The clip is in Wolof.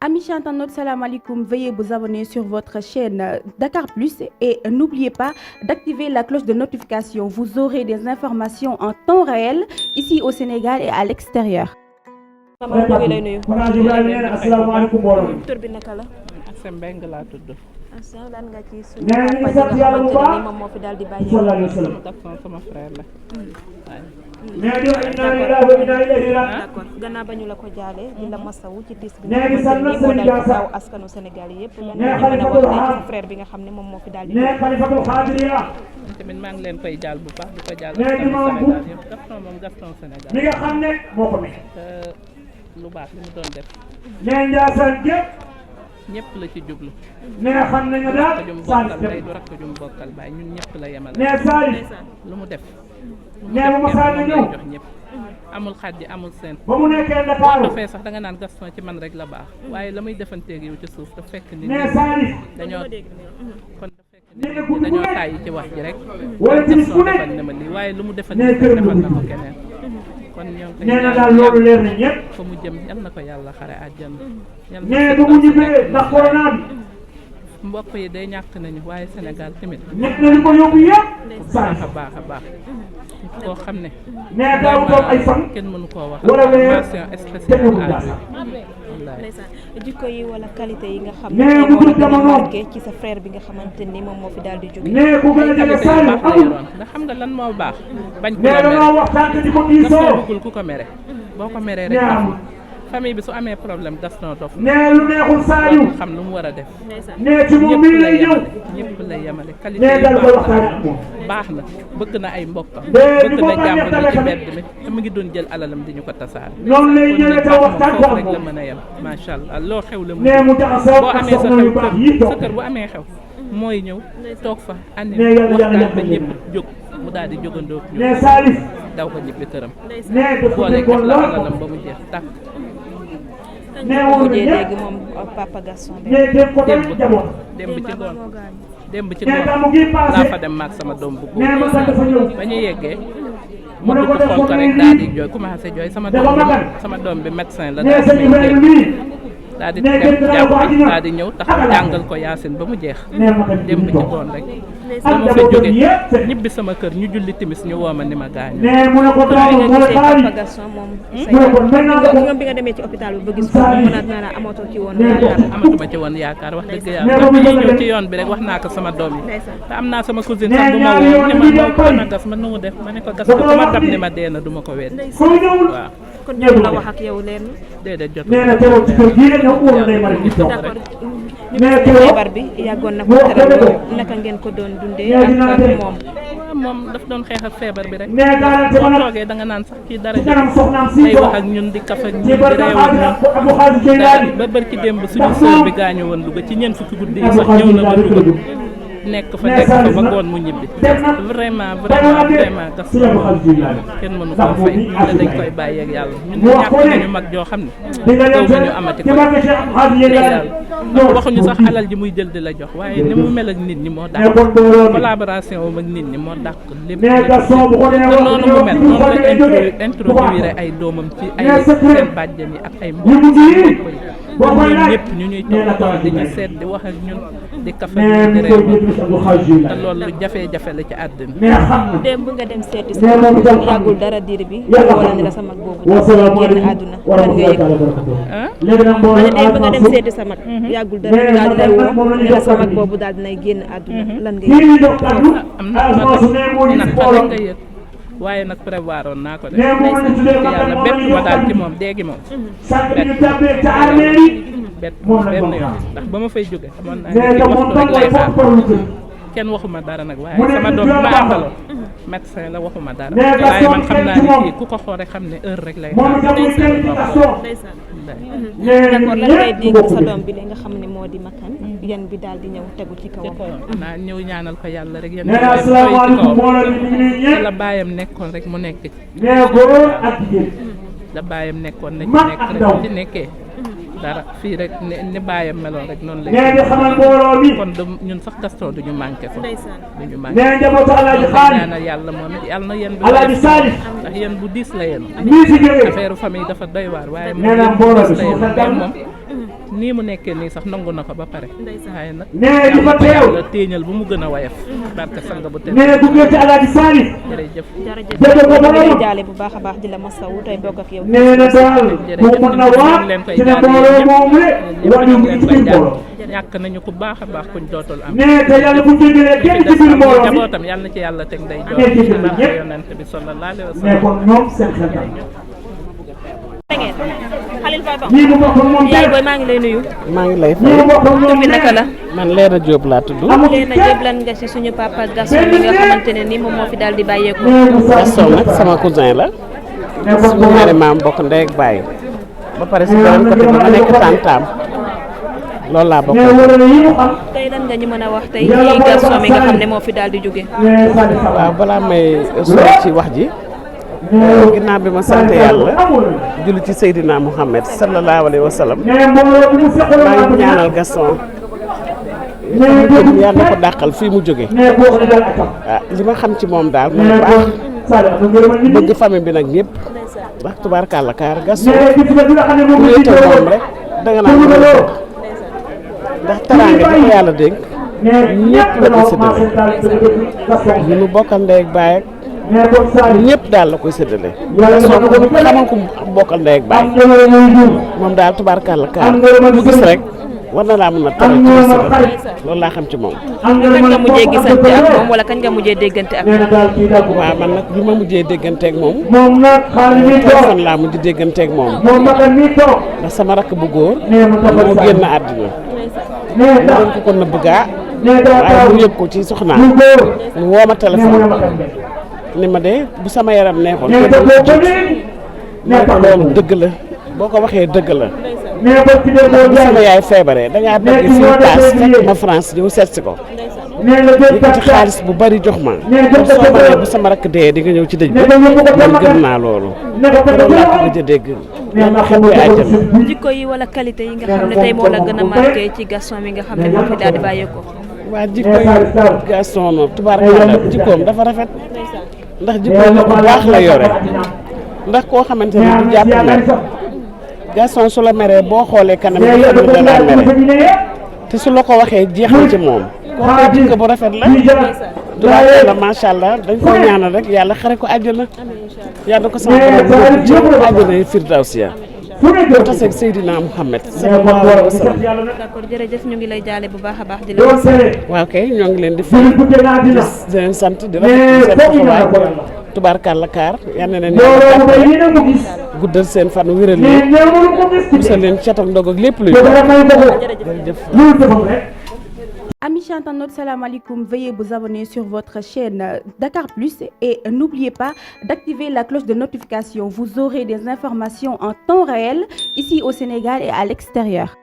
Amis internautes, salam alaikum. Veuillez vous abonner sur votre chaîne Dakar Plus et n'oubliez pas d'activer la cloche de notification. Vous aurez des informations en temps réel ici au Sénégal et à l'extérieur. maman ñu ngi lay nuyu. asalaamaaleykum mbooloo. tur bi naka la. Assa Mbengue laa tudd. Assa lan nga ci suñu papa ji nga xamante ne ni moom moo fi daal di bàyyi. sama frère la. d'accord gannaaw ba ñu la ko jaalee di la masawu ci tiis bi nga xamante ni moo dal ci kaw askanu Sénégal yëpp lan nga ñu mën a wax tey ci sa frère bi nga xam ne moom moo fi daal di. tamit maa ngi leen koy jaal bu baax di ko jaal Sénégal yëpp Gaston Sénégal. mi nga xam ne moo ko may. lu baax li mu doon def. nee Ndiassane gépp. ñëpp la ci jublu. nee xam nañu daal bokkal day du rakk jum bokkal baay ñun ñëpp la yemal. nee Salif. lu mu def. nee bu ma saa ñëw jox ñëpp. amul xàjji amul seen. ba mu nekkee Dakar. boo fee sax da nga naan Gaston ci man rek la baax. waaye la muy defanteeg yow ci suuf da fekk ni. nee Salif. dañoo kon da fekk ni dañoo tàyyi ci wax ji rek. wala ci Gaston ku ne. defal na ma lii waaye lu mu defal nee nii defal na ko keneen. kon ñoo ngi koy nee na daal loolu leer na ñëpp. fa mu jëm yal na ko yàlla xare àjjana. yal na nee ba mu ñibbee ndax corona bi. mbokk yi day ñàkk nañu waaye Sénégal tamit. nekk na li ko yóbbu yëpp. baax a baax a baax. koo xam ne. nee daaw toog ay fan. kenn mënu koo wax. wala weer mention spéciale à lui. ndeysaan jikko yi wala qualité yi nga xam nee ne bu moo la dul gën a jamono. marqué ci sa frère bi nga xamante ni moom moo fi daal di jóge. nee ku gën a jege qualité yu Salif baax la amul. yoroon ndax xam nga lan moo baax. bañ ko nee la dañoo mere waxtaan te di ko Gaston diisoo. bëggul ku ko mere. boo ko meree nee rek amul. famille bi su amee problème Gaston dof nee lu neexul Saliou. xam lu mu war a def. nee ci moom mii lay ñëw. ñëpp lay yemale qualité nee yu dal koy baax la waxtaan ak moom. baax na bëgg na ay mbokkam nee bëgg di ko na mën a jàmbur nettale ci tamit. mbedd mi te mu ngi doon jël alalam di ñu ko tasaare. noonu lay kon ñëwee nag te baax waxtaan moom ko foofu ak rek la moom. mën a yem macha allah loo xew la mu nee mu jaxasoo boo ak amee sa soxna yu xew baax yi sa toog. kër bu amee xew mooy ñëw toog fa andi nee yàlla waxtaan ba yàlla ñëpp jóg mu daal di jógandoo ak nee ñoom Salif. daw ko ñibbi këram nee dafa boole nekkoon jox la lool. alalam ba mu jeex tàkk nee woon na mujjee ñëpp. léegi moom papa Gaston bi. nee dégg ko tamit jaboot. démb ci ngoon démb ci nee ngoon gàmmu gi laa passé. fa dem maag sama doom bu nee góor ma sax dafa ñëw. ba ñu yeggee mu mu ne ko dugg def xool ko ko muy rek daal di lii. jooy commencé jooy sama dafa doom magal. sama doom bi médecin la nee daal sëñ di Ibrahima ñëw mii. daal di nee dem dégg naa jàpp ko àddina. daal di ñëw taxaw jàngal ko yaasin ba mu jeex nee ma kat démb ci toog. ngoon rek ak dama fa njabootam jóge yëpp. ñibbi sama kër ñu julli timis ñu woo ma ni ma gaañu nee mu ne ko bi daaw nga mu ne gisee Salif. papa Gaston moom. mu ne ko mel naa ko. nga bi nga demee ci hôpital bi ba gis ko Salif. mën naa naa amatoo ci woon nee ko. yaakaar. amatuma ci woon yaakaar wax dëgg nee yàlla ba ba mu ñuy jóge ñëw dem. ci yoon bi rek wax naa ko sama doom yi ndeysaan. te am naa sama cousine nee sax bu ma ñaari woo yoon ni bi ma dem noo ko koy. na gas ma nu mu def ma ne ko gas da ko koo ku ma wax dab ni. ni ma dee na du ma ko wéet ku ñëwul. waaw kon ñoom la wax ak yow leen. déedéet jot nee na keroog ci kër gii la ñëw wóor na ma rek ñu toog. d'accord ñu nee gis ne keroog. feebar bi yàggoon na ko moo teral ko lool naka ngeen ko doon dundee nee dinaa ak dem. moom. waaw moom daf doon xeex ak feebar bi rek nee garanti ma boo nag. toogee da nga naan sax kii dara ci jot kanam soxnaam si day wax toog. ak ñun di kaf ak ñun ci di barka réew ak ñun xaalis Abdou Khadir Jeylaani. ba barki démb suñu ndax sœur moom. bi gaañu woon Louga ci ñeent fukki guddi yi Abdou sax Khadir ñëw na ba Jeylaani Louga dëgg. nekk fa nee nekk fa Salif ba nag. ngoon mu ñibbi dem na. vraiment dana la vraiment gas ci Abdou Khadir Jeylaani. kenn mënu ndax koo moom fay mii ñun dañ Afrique koy bàyyi ak yàlla ñun mu wax ñàkk ko ne. nañu mag joo xam ne di nga dem taw ñu amati ci ko barke Cheikh Abdou Khadir Jeylaani. ndax waxuñu sax alal ji muy jël di la jox waaye ni mu mel ak nit ñi moo nee dàq kon mbooloo mi. collaboration am ak nit ñi moo dàq lépp nee Gaston bu ko nee te wax noonu ñëw mu ci mel biir noonu xol bi la lay jógee. introduire ay doomam ci ay nee sa kër. seen bàjjen yi ak ay yu mbokk mujj yi. boo koy ñun laaj. ñëpp ñu ñuy nee na toog di ñu Khadir seet di wax ak ñun di kafe nee di mi koy réew déglu ci Abdou Khadir te Jeylaani. loolu lu jafe-jafe la ci àddina nee xam na. démb nga dem seeti nee moom itam xam yàggul na. dara diir bi yàlla wala xam ni na. la sa mag boobu wa génn salaamaaleykum àdduna wa lan nga rahmatullahi yëg. taala wa barakatuh. ah léegi nag mbooloo ma ne démb nga dem Mansour. seeti sa mag yàggul dara nee ñu daal di lay moom woo la ñu ni la sa jox mag kàddu gi. boobu daal dinay génn àdduna lan nga kii yëg. ñu jox kàddu. am na Mansour nee moo ñu ci naqare mbooloo. nga yëg waaye nag prévoir oon naa ko de nee moom la ñu tuddee bakkan yàlla moom la bépp ñu ma jox daal ci kàddu. moom déegi moom sànq ñu tàbbee ca armée yi. bett moom lañ benn doon yoon xaar. ndax ba ma fay jóge xamoon naa nee ne te kii moom waxtu tam rek lay mooy xaar porte-parole kër. kenn waxuma dara nag waaye mu ne sama nit doom yoon bi ma baax na. àndaloon médecin la waxuma dara nee Gaston waaye man xam kenn naa ci ne moom. kii ku ko xool rek xam ne heure rek lay moom xaar itam muy kenn ci Gaston. ndeysaan. nee d'accord lan ñëpp ngay ñu dégg bokk sa ci. doom bi li nga xam ne moo di makkan yan bi daal di ñëw tegu ci kawam. naa ñëw ñaanal ko yàlla rek yéen nee na asalaamaaleykum mbooloo mi ñu ngi nii ñëpp. la baayam nekkoon rek mu nekk ci nee góor ak jigéen. la baayam nekkoon na ci mag nekk ak rek ndaw. ci nekkee dara fii rek ni baayam meloon rek noonu nee lay di xamal mbooloo mi. kon ñun sax Gaston duñu manqué fa ndeysaan. duñu manqué nee njabootu Alaaji Xaali. ñaanal yàlla moom it yàlla na yéen bi Alaaji Salif. ndax yéen bu diis la yéen mii fi jógee. affaire famille dafa doy waar waaye moom nee na yéen bu mbooloo diis bi la yéen suñu xel mais moom nii mu nekkee nii sax nangu na ko ba pare. waaye nag nee di fa teew yàlla téeñal bu mu gën a wayaf. barke sang bu tedd. nee duggee ci Alaaji Saalif jërëjëf. jëjëf ko ñu ba lay jaale bu baax a baax di la masawu tey bokk ak yow. nee na daal bu mën na waat ci ne mbooloo moomu le wàññi mu ngi ci biir mbooloo ñàkk nañu ku baax a baax kuñ dootul am. nee te yàlla bu jéggalee kenn ci biir mbooloo mi jabootam yàlla na ci yàlla teg ndey joor nee ci biir barke ñëpp yonent bi sallallahu alayhi wa nee sallam. kon ñoom seen xel dal Khalil Faye Ba. ñii mu bokk ak moom yaay tey booy maa ngi lay nuyu. maa ngi lay ñii mu fay bokk ak tur moom bi naka la. man Leena Diop laa tudd. amul Leena Diop lan nga ci suñu papa Gaston mi nga xamante ne ni moom moo fi daal di bàyyeekoo. nee bu saa Gaston nag sama cousin la nee kon suñu ñaari maam bokk ndey ak baay ba pare si beneen côté bi ma nekk tantaam loolu laa bokk. nee wala yi mu xam tey lan nga ñu mën a wax tey ci Gaston mi nga xam ne moo fi daal di jóge. nee Sadi waaw Saba balaa may sori ci wax ji nee ginnaaw bi ma sant yàlla julli ci Seydina Muhammad sallallahu alayhi wa sallam nee mbooloo bi mu seqaloon maa ak ngi ñaanal Gaston yàlla na ko dàqal fii mu jóge nee boo xam ne daal akam ah li ma xam ci moom daal mooy nee baax kon Sadi am na ngërëmal nit ñi bëgg famille bi nag ñëpp ndax tubaarkàlla kaar Gaston nee gis nga bi nga xam ne moom la wéetal jiite moom woon rek danga naan mën a bëgg ndax teraanga bi ko yàlla dénk nee ñëpp la ko dañoo séddale. commencé daal di Gaston ñu nu bokkal ndey ak baay ak nee kon Sadi ñëpp daal la koy séddale. yàlla soo na ko ko xamal ko bokkal ndey ak baay am jamono ñuy jur moom daal tubaarkàlla kaar am ngërëmal mu gis sëriñ. rek war na laa mën a teral am ci ngërëmal wërsëgam xarit loolu laa xam ci moom. am kañ nga ngërëmal mujjee mbokk gisante ak dëkkandoo. moom wala kañ nga mujjee déggante ak nee na daal kii daal ko waaw man nag bi ma mujjee dégganteeg moom moom nag xaalis mi toog téléphone laa mujj dégganteeg moom moom makan mi toog ndax sama rakk bu góor nee mu tafal moo Sadi génn àddina nee ma tax doon ko ko nëbb gaa nee daa waaye taw mu yëg ko ci lu soxnaam góor mu woo ma nee mu ne téléphone makan be ni ma de bu sama yaram neexoon nee kenn te du boo ma ko jiitu. nee ma ne ko tax loolu dëgg la boo ko waxee dëgg la nee ba ci de boo bu sama jaay yaay feebaree dangaa dagg ci fii mois de paas février. fekk ma France ñëw seet si ko nee la jël yëkkati tax xaalis bu bari jox ma nee jël soo tax ma nee bu sama rakk dee di nga ñëw ci dëj bi nee ko yóbbu ko man makan gëm naa loolu nee ko ko loolu laa ko ko gëj a dégg nee na xel ko bi ko àjjana jikko yi wala qualité yi nga xam ne tey moo la gën a marqué ci Gaston mi nga xam ne moo fi daal di bàyyeekoo. waa jikko yi Gaston noonu tubaarkalla jikkoom dafa rafet ndax jikkoom bu baax la yore ndax koo xamante ni du jàpp mer Gaston su la meree boo xoolee kanam bi xam ne da laa mere te su la ko waxee jeexal ci moom kooku jikko bu rafet la tubaarkalla macha allah dañ koy ñaanal rek yàlla xare ko àjjana yàlla ko sama borom ci àjjana yi firdawsiya bu taseeg Seydina Muhammad sallallahu alayhi wa sallam. d'accord jërëjëf ñu ngi lay jaale bu baax a baax di la. waaw kay ñoo ngi leen di fay di leen sant di rafetlu seen taxawaay tubaarkàlla kaar yal na leen yàlla guddal seen fan wéral leen musal leen cat ak ndog ak lépp luy jërëjëf. Amis internautes, salam alaikum. Veuillez vous abonner sur votre chaîne Dakar Plus et n'oubliez pas d'activer la cloche de notification. Vous aurez des informations en temps réel ici au Sénégal et à l'extérieur.